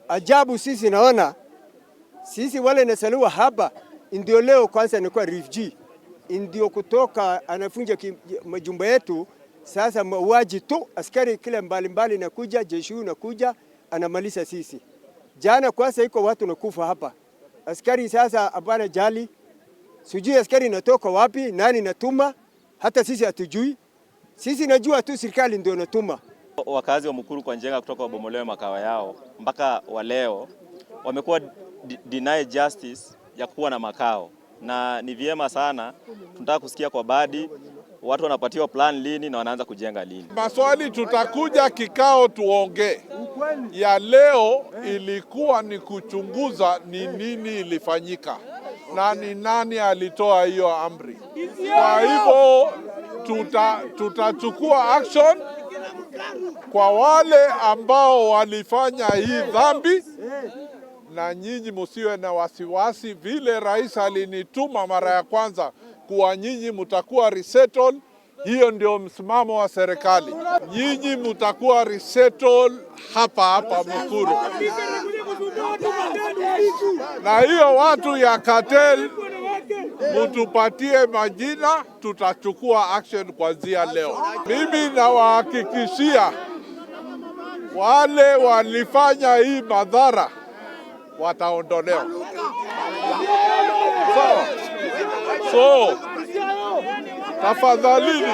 Ajabu sisi naona sisi wale nasaliwa hapa ndio leo kwanza nikuwa refugee, ndio kutoka anafunja majumba yetu. Sasa mauaji tu, askari kila mbalimbali nakuja, jeshi nakuja anamaliza sisi. Jana kwanza iko watu nakufa hapa, askari sasa hapana jali, sijui askari natoka wapi, nani natuma, hata sisi hatujui. Sisi najua tu serikali ndio natuma. Wakazi wa Mukuru kwa Njenga kutoka wabomolewe makao yao mpaka wa leo wamekuwa deny justice ya kuwa na makao, na ni vyema sana, tunataka kusikia kwa badi watu wanapatiwa plan lini na wanaanza kujenga lini. Maswali tutakuja kikao tuongee. Ya leo ilikuwa ni kuchunguza ni nini ilifanyika na ni nani alitoa hiyo amri. Kwa hivyo tutachukua action kwa wale ambao walifanya hii dhambi, na nyinyi musiwe na wasiwasi. Vile rais alinituma mara ya kwanza kuwa nyinyi mutakuwa resettle, hiyo ndio msimamo wa serikali. Nyinyi mutakuwa resettle hapa hapa Mukuru, na hiyo watu ya cartel mutupatie majina, tutachukua action kuanzia leo. Mimi nawahakikishia wale walifanya hii madhara wataondolewa. Sawa? So tafadhalini.